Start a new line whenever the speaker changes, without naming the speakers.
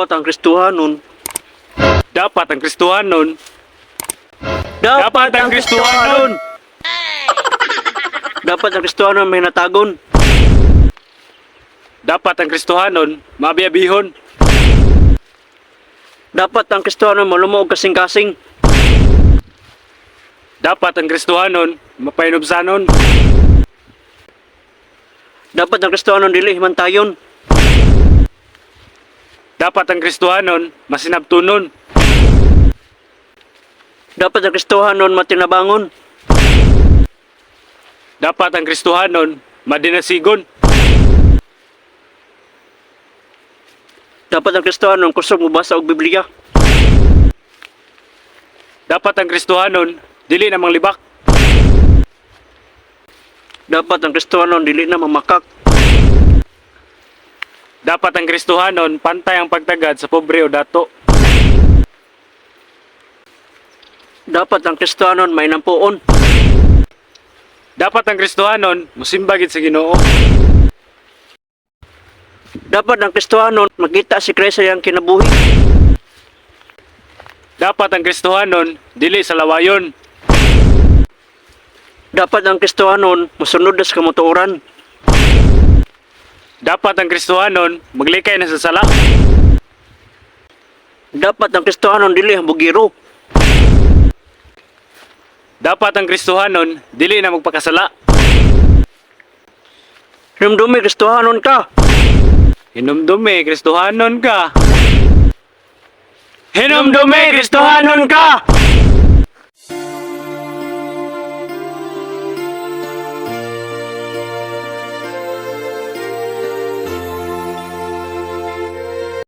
Dapat ang Kristohanon.
Dapat ang Kristohanon. Dapat ang Kristohanon.
Dapat ang Kristohanon may natagon.
Dapat ang Kristohanon maabiyabihon.
Dapat ang Kristohanon malumo og kasing-kasing.
Dapat ang Kristohanon mapahinubsanon.
Dapat ang Kristohanon dili himantayon.
Dapat ang Kristohanon masinabtunon.
Dapat ang Kristohanon matinabangon.
Dapat ang Kristohanon madinasigon.
Dapat ang Kristohanon kusog mobasa og Biblia.
Dapat ang Kristohanon dili na manglibak.
Dapat ang Kristohanon dili na mamakak.
Dapat ang Kristohanon pantay ang pagtagad sa pobre o dato.
Dapat ang Kristohanon may nampuon.
Dapat ang Kristohanon musimba gid sa Ginoo.
Dapat ang Kristohanon makita si Kristo iyang kinabuhi.
Dapat ang Kristohanon dili sa lawayon.
Dapat ang Kristohanon mosunod na sa kamatuoran.
Dapat ang Kristohanon maglikay na sa sala.
Dapat ang Kristohanon dili hambugiro.
Dapat ang Kristohanon dili na magpakasala.
Hinumdumi, Kristohanon ka.
Hinumdumi, Kristohanon ka. Hinumdumi, Kristohanon ka.